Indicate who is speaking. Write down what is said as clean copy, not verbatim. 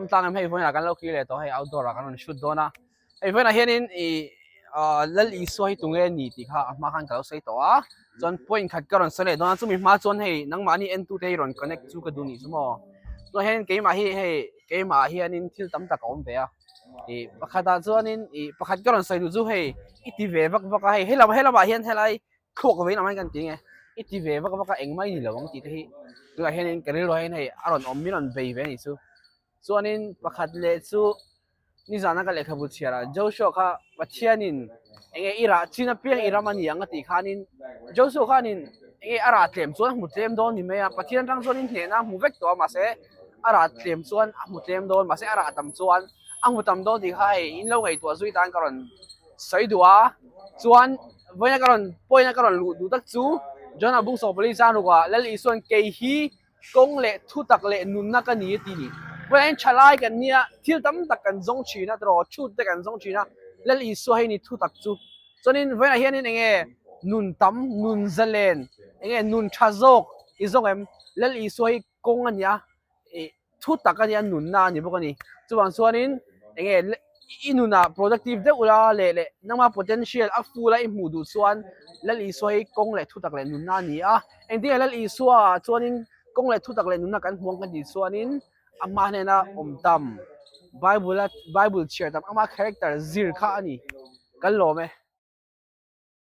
Speaker 1: dam tlang em hei vawiinah kan lo kir leh tawh hei outdoor ah kan rawn shoot dawn a hei vawiinah hianin ih ah Lal Isua hi tunge a ni tih kha a hma khan ka lo sawi tawh a chuan point khat ka rawn sawi leh dawn a chumi hma chuan hei nangmahni en tute hi rawn connect chu ka duh nih chu maw chuan hian keimah hi hei keimah ah hianin thil tam tak a awm ve a ih pakhatah chuanin ih pakhat ka rawn sawi duh chu hei i ti ve vak vak a hei helam helamah hian helai thluak vei lamah hian kan ti nge i ti ve vak vak a engmah i ni lo ang tih te hi tunah hianin ka rilru ah hian hei a rawn awm min rawn bei ve a nih chu chuanin pakhat leh chu nizana ka lehkhabu chhiar ah Joshua kha Pathianin enge i rah chin apiang i ram a ni ang a tih khanin Joshua khanin enge a rah tlem chuan a hmu tlem dawn ni mai a Pathian atang chuanin hnehna a hmu vek tawh a mahse a rah tlem chuan a hmu tlem dawn mahse a rah tam chuan a hmu tam dawn tih kha hei in lo ngaihtuah zui tan ka rawn sawi duh a chuan vawiina ka rawn pawina ka rawn luh duh tak chu John-a bung sawm pali zan ruk ah Lal Isua'n kei hi kawng leh thu tak leh nunna ka ni a ti ni. Vawiin thalai kan nia thil tam tak kan zawng thin a tiraw chhut te kan zawng thin a Lal Isua hei ni thu tak chu chuanin vawiinah hianin eng nge nun tam nun zalen eng nge nun tha zawk i zawng em Lal Isua hi kawng a nia ih thu tak a nia nunna a ni bawk a ni chuvang chuanin eng nge i nunah productive deuh ula leh leh nangma potential a full a i hmuh duh chuan Lal Isua hi kawng leh thu tak leh nunna a ni a engtin nge Lal Isua chuanin kawng leh thu tak leh nunna kan hmu ang kan tih chuanin a hma hnena awm tam Bible a Bible chhiar tam ama character zir kha a ni kan lawm e.